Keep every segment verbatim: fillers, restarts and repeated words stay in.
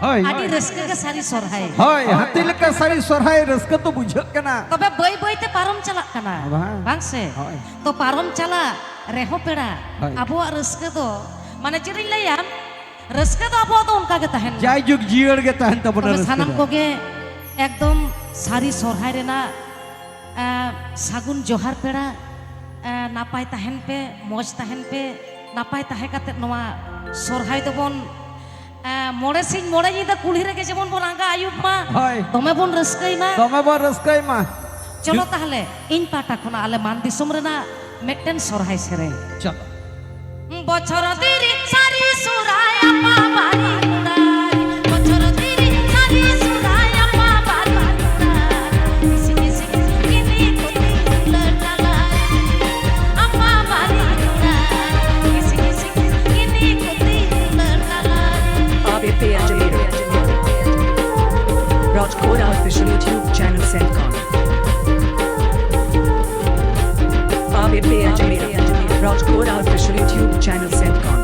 ᱦᱳᱭ᱾ ᱟᱹᱰᱤ ᱨᱟᱹᱥᱠᱟᱹ ᱜᱮ ᱥᱟᱹᱨᱤ ᱥᱚᱨᱦᱟᱭ᱾ ᱦᱳᱭ, ᱦᱟᱹᱛᱤ ᱞᱮᱠᱟ ᱥᱟᱹᱨᱤ ᱥᱚᱨᱦᱟᱭ ᱨᱟᱹᱥᱠᱟᱹ ᱫᱚ ᱵᱩᱡᱷᱟᱹᱜ ᱠᱟᱱᱟ᱾ ᱛᱚᱵᱮ ᱵᱟᱹᱭ ᱵᱟᱹᱭ ᱛᱮ ᱯᱟᱨᱚᱢ ᱪᱟᱞᱟᱜ ᱠᱟᱱᱟ, ᱵᱟᱝ? ᱵᱟᱝ ᱥᱮ? ᱦᱳᱭ᱾ ᱛᱚ ᱯᱟᱨᱚᱢ ᱪᱟᱞᱟᱜ ᱨᱮᱦᱚᱸ ᱯᱮᱲᱟ, ᱦᱳᱭ᱾ ᱟᱵᱚᱣᱟᱜ ᱨᱟᱹᱥᱠᱟᱹ ᱫᱚ, ᱢᱟᱱᱮ ᱪᱮᱫ ᱤᱧ ᱞᱟᱹᱭᱟ, ᱨᱟᱹᱥᱠᱟᱹ ᱫᱚ ᱟᱵᱚᱣᱟᱜ ᱫᱚ ᱚᱱᱠᱟ ᱜᱮ ᱛᱟᱦᱮᱱ ᱢᱟ᱾ ᱡᱟᱭᱡᱩᱜᱽ ᱡᱤᱭᱟᱹᱲ ᱜᱮ ᱛᱟᱦᱮᱱ ᱛᱟᱵᱚᱱᱟ ᱛᱚᱵᱮ ᱨᱟᱹᱥᱠᱟᱹ ᱥᱟᱱᱟᱢ ᱫᱚ᱾ ᱠᱚᱜᱮ ᱮᱠᱫᱚᱢ ᱥᱟᱹᱨᱤ ᱥᱚᱨᱦᱟᱭ ᱨᱮᱱᱟᱜ, ᱮ, ᱥᱟᱹᱜᱩᱱ ᱡᱚᱦᱟᱨ ᱯᱮᱲᱟ, ᱮ, ᱱᱟᱯᱟᱭ ᱛᱟᱦᱮᱱ ᱯᱮ, ᱢᱚᱡᱽ ᱛᱟᱦᱮᱱ ᱯᱮ, ᱱᱟᱯᱟᱭ ᱛᱟᱦᱮᱸ ᱠᱟᱛᱮ ᱱᱚᱣᱟ ᱥᱚᱨᱦᱟᱭ ᱫᱚᱵᱚᱱ ᱮ, ᱢᱚᱬᱮ ᱥᱤᱧ ᱢᱚᱬᱮ ᱧᱤᱫᱟᱹ ᱠᱩᱞᱦᱤ ᱨᱮᱜᱮ ᱡᱮᱢᱚᱱ ᱵᱚᱱ ᱟᱸᱜᱟ ᱟᱹᱭᱩᱵ ᱢᱟ, ᱦᱳᱭ᱾ ᱫᱚᱢᱮ ᱵᱚᱱ ᱨᱟᱹᱥᱠᱟᱹᱭ ᱢᱟ᱾ ᱫᱚᱢᱮ ᱵᱚᱱ ᱨᱟᱹᱥᱠᱟᱹᱭ ᱢᱟ᱾ ᱪᱚᱞᱚ ᱡᱩ- ᱛᱟᱦᱞᱮ, ᱤᱧ ᱯᱟᱦᱴᱟ ᱠᱷᱚᱱᱟᱜ ᱟᱞᱮ ᱢᱟᱱ ᱫᱤᱥᱚᱢ ᱨᱮᱱᱟᱜ ᱢᱤᱫᱴᱮᱱ ᱥᱚᱨᱦᱟᱭ ᱥᱮᱨᱮᱧ᱾ ᱪᱚᱞᱚ᱾ ᱵᱚᱪᱷᱚᱨ ᱫᱤᱱ ᱥᱟᱹᱨᱤ ᱥᱚᱨᱦᱟᱭ ᱟᱯᱟ ᱵᱟᱨᱤ ᱠᱚᱲᱟ ᱨᱮ, ᱵᱚᱪᱷᱚᱨ ᱫᱤᱱ ᱥᱟᱹᱨᱤ ᱥᱚᱨᱦᱟᱭ ᱟᱯᱟ ᱵᱟᱨᱤ ᱠᱚᱲᱟ ᱨᱮ, ᱠᱤᱥᱤ ᱠᱤᱥᱤ ᱠᱤᱱᱤ ᱠᱩᱛᱤ ᱩᱞᱟᱹ ᱴᱟᱞᱟ ᱨᱮ, ᱟᱯᱟ ᱵᱟᱨᱤ ᱠᱚᱲᱟ ᱨᱮ, ᱠᱤᱥᱤ ᱠᱤᱥᱤ ᱠᱤᱱᱤ ᱠᱩᱛᱤ ᱩᱞᱟᱹ ᱴᱟᱞᱟ ᱨᱮ᱾ Abid P N Jamil, Rajkot Official YouTube channel sent con. Abid P N Jamil, Rajkot Official YouTube channel sent con.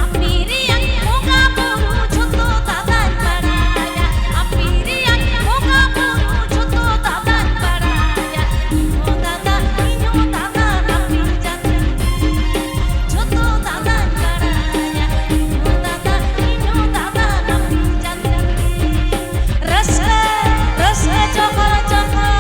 ᱟᱯᱮ ᱨᱮᱭᱟᱜ ᱵᱚᱸᱜᱟ ᱵᱩᱨᱩ ᱡᱷᱚᱛᱚ ᱫᱟᱫᱟᱧ ᱵᱟᱲᱟᱭᱟ, ᱟᱯᱮ ᱨᱮᱭᱟᱜ ᱵᱚᱸᱜᱟ ᱵᱩᱨᱩ ᱡᱷᱚᱛᱚ ᱫᱟᱫᱟᱧ ᱵᱟᱲᱟᱭᱟ, ᱤᱧ ᱦᱚᱸ ᱫᱟᱫᱟ, ᱤᱧ ᱦᱚᱸ ᱫᱟᱫᱟ ᱱᱟᱯᱤ ᱡᱟᱹᱛᱤ, ᱡᱷᱚᱛᱚ ᱫᱟᱫᱟᱧ ᱵᱟᱲᱟᱭᱟ, ᱤᱧ ᱦᱚᱸ ᱫᱟᱫᱟ, ᱤᱧ ᱦᱚᱸ ᱫᱟᱫᱟ ᱱᱟᱯᱤ ᱡᱟᱹᱛᱤ᱾ ᱨᱟᱹᱥᱠᱟᱹ, ᱨᱟᱹᱥᱠᱟᱹ ᱪᱚᱠᱚᱨ ᱪᱚᱠᱚᱨ᱾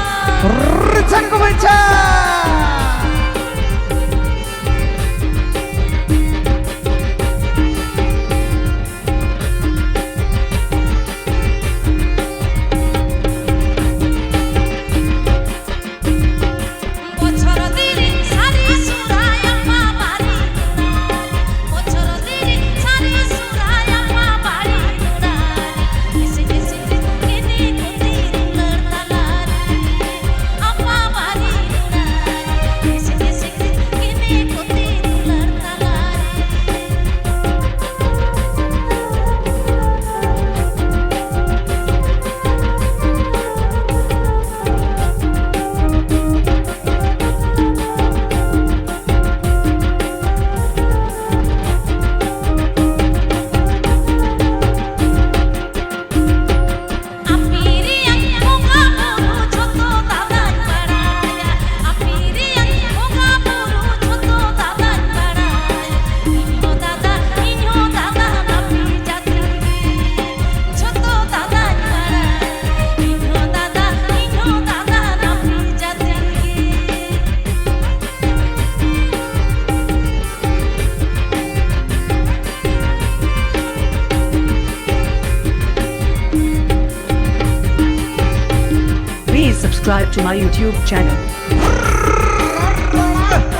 Subscribe to my YouTube channel.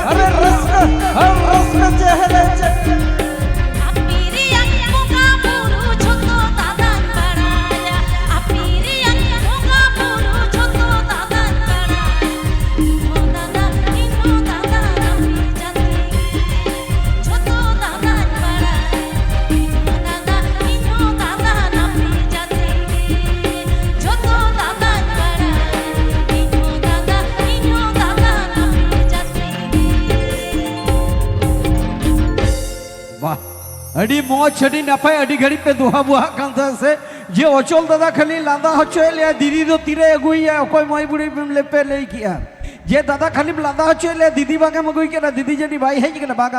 अरे रस्म, हर रस्म चेहरे चे- ᱟᱹᱰᱤ ᱢᱚᱡᱽ, ᱟᱹᱰᱤ ᱱᱟᱯᱟᱭ, ᱟᱹᱰᱤ ᱜᱷᱟᱹᱲᱤᱡ ᱯᱮ ᱫᱩᱦᱟ ᱵᱩᱦᱟᱜ ᱠᱟᱱ ᱛᱟᱦᱮᱸ ᱥᱮ, ᱡᱮ ᱚᱪᱚᱞ ᱫᱟᱫᱟ ᱠᱷᱟᱹᱞᱤ ᱞᱟᱸᱫᱟ ᱦᱚᱪᱚᱭᱮᱫ ᱞᱮᱭᱟ, ᱫᱤᱫᱤ ᱫᱚ ᱛᱤᱨᱮ ᱟᱹᱜᱩᱭᱮᱭᱟ, ᱚᱠᱚᱭ ᱢᱟᱹᱭ ᱵᱩᱲᱦᱤ ᱵᱮᱱ ᱞᱮ ᱯᱮ ᱞᱟᱹᱭ ᱠᱮᱜᱼᱟ? ᱡᱮ ᱫᱟᱫᱟ ᱠᱷᱟᱹᱞᱤᱢ ᱞᱟᱸᱫᱟ ᱦᱚᱪᱚᱭᱮᱫ ᱞᱮᱭᱟ, ᱫᱤᱫᱤ ᱵᱟᱝ ᱮᱢ ᱟᱹᱜᱩᱭ ᱠᱟᱱᱟ, ᱫᱤᱫᱤ ᱡᱟᱹᱱᱤᱡ ᱵᱟᱭ ᱦᱮᱡ ᱠᱟᱱᱟ, ᱵᱟᱝᱟ᱾